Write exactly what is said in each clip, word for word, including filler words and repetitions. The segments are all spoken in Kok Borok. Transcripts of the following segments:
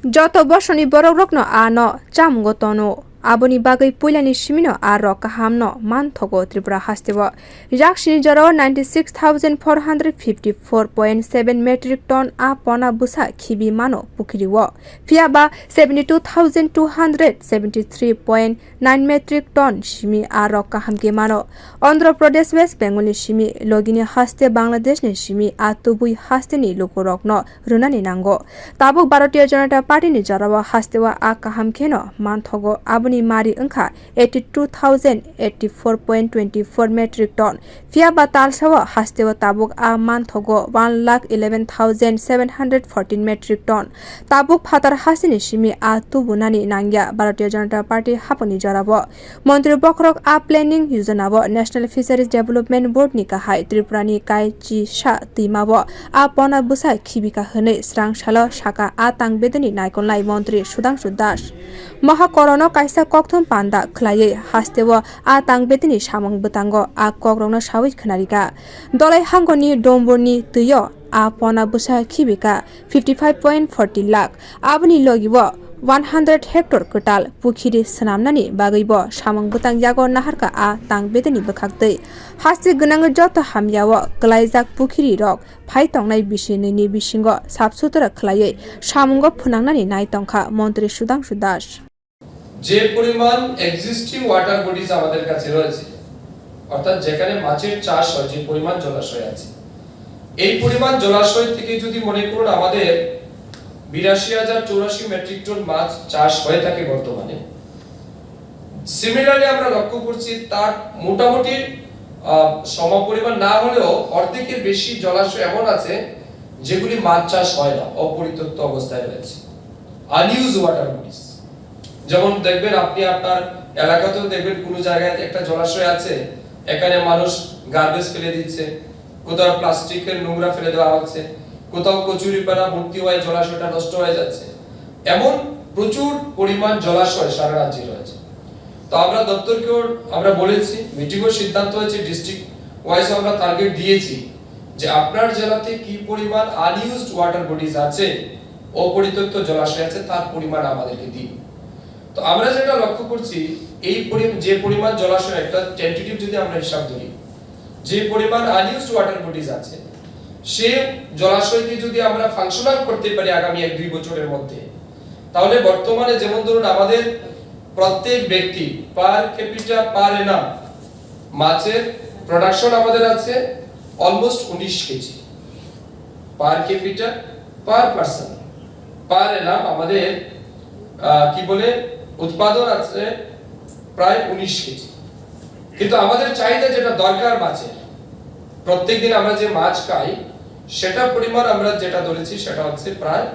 Joto bosoni borokrokno ano chamungo tono. Aboni bagwi puilani simino a rok kahamno manthogo Tripura hasteo. Yaksini jorao ninety six thousand four hundred fifty four point seven metric ton a pona bwsa khibi mano pukhiriwo. Phiya ba seventy two thousand two hundred seventy three point nine metric ton simi a rok kaham khe mano. Andhra Pradesh, West Bengal ni simi logini haste Bangladesh ni simi a tubui haste ni lukurokno rwnani nango. Tabuk Bharatiya Janata Party ni jorao hasteo a kaham kheno manthogo, aboni mari wngkha eighty two thousand eighty four point twenty four metric ton. Phiya ba talsao hasteo tabuk a manthogo one lakh eleven thousand seven hundred fourteen metric ton. Tabuk phatar hasteni simi a tubunani nangya Bharatiya Janata Party haponi jorao. Montri bokhorok a planning yojana o National Fisheries Development Board ni kahai Tripura ni Kaichisa twima o a pona bwsa khibika hwnwi srang salo saka a tang bedeni naikolnai montri Sudhangshu Das. Mohakorono kaisa kokthum panda khwlaiwi hasteo a tang bedeni samung bwtango a kokrokno sawi khwnarika. Dolai hangoni Domborni twio a pona bwsa khibika fifty five point forty lakh. Aboni logi bo one hundred hectare kwtal pukhiri swnamnani bagwi bo samung bwtang yago naharkha a tang bedeni bwkhaktwi. Haste gwnangwi joto hamyao kwlaijak pukhiri rok phai tongnai bisi nwi ni bisingo sap sutra khwlaiwi samungo phwnangnani nai tongkha montri Sudhangshu Das. যে পরিমাণ existing water bodies আমাদের কাছে রয়েছে, অর্থাৎ যেখানে মাছের চাষ হয়, যে পরিমাণ জলাশয় আছে, এই পরিমাণ জলাশয় থেকে যদি মনে করুন আমাদের বিরাশি হাজার চৌরাশি মেট্রিক টন মাছ চাষ হয়ে থাকে বর্তমানে, সিমিলারলি আমরা লক্ষ্য করছি তার মোটামুটি আহ, সমপরিমাণ না হলেও অর্ধেকের বেশি জলাশয় এমন আছে যেগুলি মাছ চাষ হয় না, অপরিত্যক্ত অবস্থায় রয়েছে, আনইউজ ওয়াটার বডিজ। যেমন দেখবেন, আপনি আপনার এলাকাতেও দেখবেন কোনো জায়গায় একটা জলাশয় আছে, এখানে মানুষ গার্বেজ ফেলে দিচ্ছে, কোথাও প্লাস্টিকের নোংরা ফেলে দেওয়া হচ্ছে, কোথাও কচুরিপানা ভর্তি হয়ে জলাশয়টা নষ্ট হয়ে যাচ্ছে। এমন প্রচুর পরিমাণ জলাশয় সারা রাজ্যে রয়েছে। তো আমরা দপ্তরকেও আমরা বলেছি, মিটিংও সিদ্ধান্ত হয়েছে, ডিস্ট্রিক্ট ওয়াইজ আমরা টার্গেট দিয়েছি যে আপনার জেলাতে কি পরিমাণ আনইউজড ওয়াটার বডিজ আছে, অপরিত্যক্ত জলাশয় আছে, তার পরিমাণ আমাদেরকে দিন। তো আমরা যেটা লক্ষ্য করছি, এই পরি-, যে পরিমাণ জলাশয়, একটা টেন্টেটিভ যদি আমরা হিসাব ধরি, যে পরিমাণ আনইউজড ওয়াটার বডিজ আছে, সে জলাশয়কে যদি আমরা ফাংশনাল করতে পারি আগামী এক দুই বছরের মধ্যে, তাহলে বর্তমানে যেমন ধরুন আমাদের প্রত্যেক ব্যক্তি পার ক্যাপিটা পার এনাম মাছের প্রোডাকশন আমাদের আছে অলমোস্ট উনিশ KG per capita per person. Per annum আমাদের আহ, কি বলে উৎপাদন আছে প্রায় উনিশ কেজি। কিন্তু আমাদের চাহিদা যেটা দরকার মাছের, প্রত্যেকদিন আমরা যে মাছ খাই, সেটা পরিমাণ আমরা যেটা ধরেছি সেটা হচ্ছে প্রায়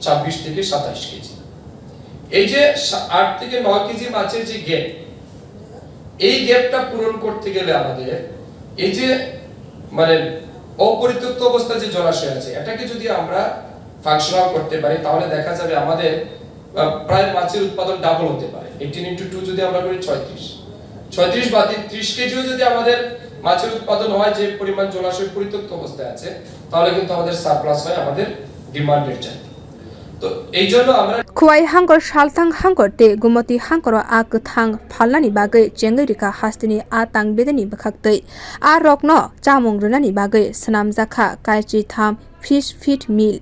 ছাব্বিশ থেকে সাতাশ কেজি। এই যে সা-, আট থেকে নয় কেজি মাছের যে গ্যাপ, এই গ্যাপটা পূরণ করতে গেলে আমাদের এই যে মানে অপরিত্যক্ত অবস্থা যে জলাশয় আছে, এটাকে যদি আমরা ফাংশনাল করতে পারি, তাহলে দেখা যাবে আমাদের আহ, প্রায় মাছের উৎপাদন ডাবল হতে পারে। এইটিন ইন্টু টু যদি আমরা করি, ছয়ত্রিশ, ছয়ত্রিশ বা তিন, ত্রিশ কেজিও যদি আমাদের মাছের উৎপাদন হয়, যে পরিমাণ জলাশয় পরিত্যক্ত অবস্থায় আছে, তাহলে কিন্তু আমাদের সারপ্লাস হয় আমাদের ডিমান্ডের চাইতে। তো এই জন্য আমরা Khwai hangkor, Salthang hangkor tei Gumoti hangkoro a kwthang phalnani bagwi chengwi rikha hasteni a tang bedeni bwkhaktwi. A rokno chamung rwnani bagwi swnamjakha kaichitham fish feed mill.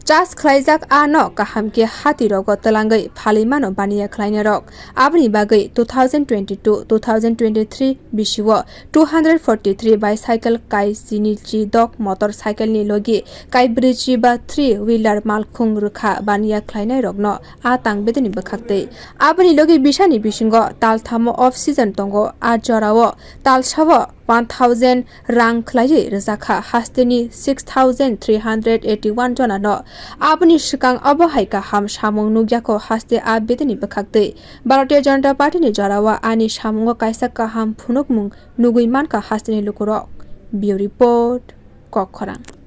Chas khlaijak a no kaham khe hati rogo twlangwi phalwi mano baniya khlainai rok. Aboni bagwi two thousand twenty-two two thousand twenty-three bisio two hundred forty-three bicycle kai chini chi dok motor cycle ni logi kai brwi chi ba three wheeler malkhung rwkha baniya khlainai rokno a tang bedeni bwkhaktwi. Aboni logi bisani bisingo talthamo off season tongo, a jorao talsao one thousand rang khwlaiwi rwjakha hasteni six thousand three hundred eighty one jonano. Aboni swkang obo hai kaham samung nugyakho haste a bedeni bwkhaktwi. Bharatiya Janata Party ni jorao ani samungo kaisa kaham phunukmung nugwi mankha hasteni lukurok. Bureau Report, Kokkhorang.